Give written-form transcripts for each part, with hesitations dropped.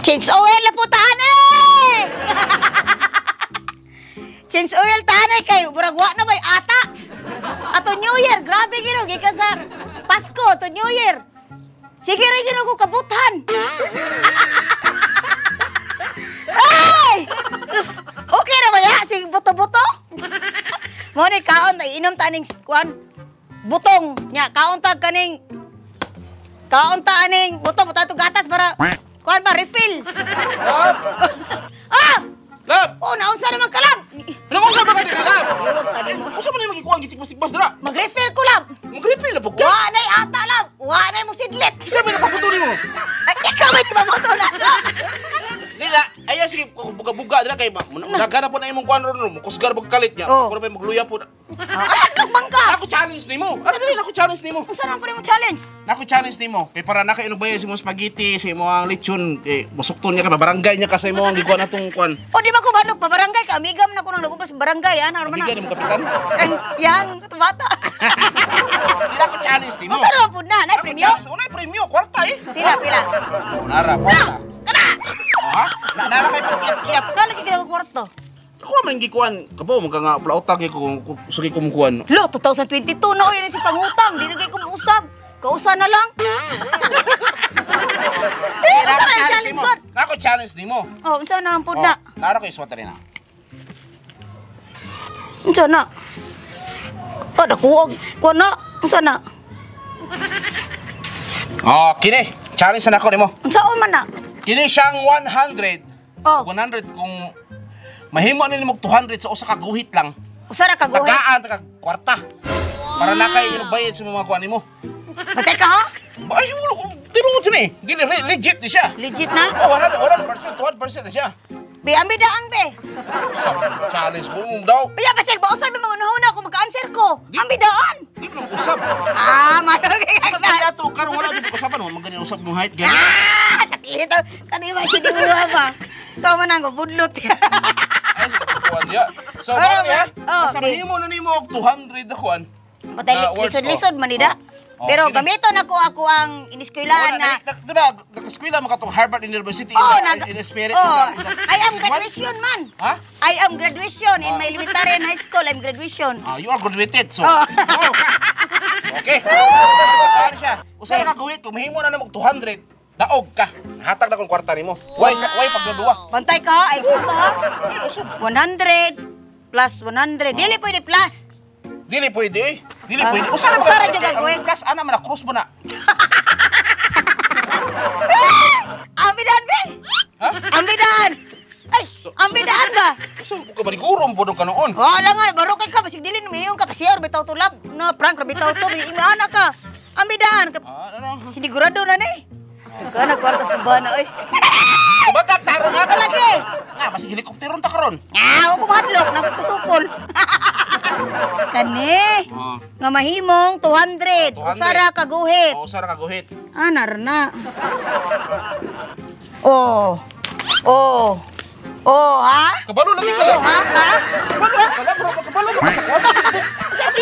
Change oil na po taan eh! Change oil taan eh kay murag wa na may ata. Ato New Year, grabe gino gikan sa Pasko to New Year. Sige ra gyud ako kabuthan. Ay! Sus, okay ra ba ya? Sige buto-buto. Mo ni kaon na inom ta ning kuan butong nya kaon ta kaning kaon ta aning buto buto to gatas para kuan ba refill. Lab! Ah! Lab! Oh, naunsa naman kalab. Ano kung ka ba ka diri, lab? Iwag ta nimo. Unsa man imong gikuan gitigpas-tigpas dira? Mag-refill ko lab. Mag-refill na pud ka. Wa nay ata lab. Wa nay mo sidlit. Kinsa may napabuto nimo? Ay, ikaw may pabuto na. Dila, ayaw sige buga-buga dira kay daga na po na imong kuan ron, kusgar pag kalit niya. Oh. Pero may magluya po. Ah, hadlok man ka. Ako challenge nimo. Ano dili ako challenge nimo? Unsa naman po nimo challenge? Nako challenge nimo kay para naka inubayan sa imong spaghetti, sa imong lechon, kay musukton niya ka barangay niya ka sa imong gikuan atong kuan. O di ba ko badlok pa barangay ka amigam na ko nang nagubra sa barangay ana man na. Amiga nimo kapitan. Ang yang bata. Dili ako challenge nimo. Unsa naman po na? Nay Ako premyo? challenge. Unay premyo, kwarta eh. Pila pila. Nara, kwarta. Kana. Oh, ha? Na nara kay pagkiyat-kiyat. Na lagi kay kwarto. Ako man gikuan, kabaw magka nga plautag ko suki ko kuan. Lo, 2022 na oy si pangutang, di na kay kumuusab. Kausa na lang. Eh, unsa man ang challenge god? Nako challenge nimo. Oh, unsa na po na? Oh, nara kay swata rin na. Unsa na? Oh, nakuog ko na. Unsa na? Oh, kini. Challenge na nako nimo. Unsa man na? Kini siyang 100. Oh. 100 kung mahimo ni nimo 200 sa usa ka guhit lang. Usa ra ka guhit. Tagaan ta kag kwarta. Para na kay inubayad sa mga kuan nimo. Batay ka ha? Ay, wala ko tinuod siya eh. Dili legit ni siya. Legit na? Oh, 100, 100%, 200% na siya. Be, ambi daan be. Sa challenge mo mo daw. Kaya basig ba usab mga unahuna ko maka-answer ko. Di- Ambi daan. Di mo nang usab. Ah, marugay ka Kasi na. ato karon wala jud usapan mo magani usab mo height gani. Ah, sakit. Kanina ba hindi mo ba? So man ang budlot. Ay, sa kuan niya. So, Pero, mao niya. oh, Basta okay. mahimo na nimo og 200 na kuan. Patay Na words, lisod-lisod man nida. Oh, Pero kini. gamito na ko ako ang iniskuylaan Wala, nga. di ba, nag-eskwela mo katong Harvard University Oh, in, nag in spirit. Oh, I am graduation man. Ha? I am graduation in my elementary and high school. I'm graduation. Ah, you are graduated, so. Oh. Oh. Okay. Ano siya? Usa ka guhit, kung mahimo na nimo og 200, daog ka. Hatag na kong kwarta nimo. Why sa why pagdudua? Bantay ka, ay gusto ha. Ay, usab. 100 plus 100. Dili pwede plus. Dili pwede eh. Dili Ah, pwede. Usa ra usa ra jud ang guhit. Plus ana man na cross mo na. Ambidan be. Ha? Ambidan. Ay, ambidan ba? Usa ko ka barigurom pud ka noon. Wala nga, barukay ka, basig dili mayon ka, pasiyor, bitaw to lab, no, prank, bitaw to, ina ka. Ambidan ka. Ah, ano? Sinigurado na ni. Nagka na kwarta sa bana, oy. Batak taro nga ka Kalagi. Nga basig helikopteron ta karon. Ah, ako mahadlok, nagkasukol. Kani, Oh. nga mahimong 200, 200. usa ra ka guhit. Oh, usa ra ka guhit. Ah, narna. Oh. Oh. Oh, ha? Kabalo lagi ka Oh, lang. ha? Ha? Kabalo ka lang, bro. Kabalo ka sa kwarta.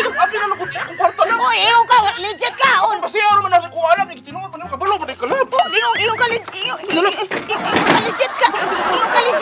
Abi na lang kung kwarta lang. Oh, ingon ka, legit ka. Oh, Kasi araw man ko alam ni tinuod man kabalo man ka lang. Oh, ingon ka legit, ingon ka legit ka. Ingon ka legit.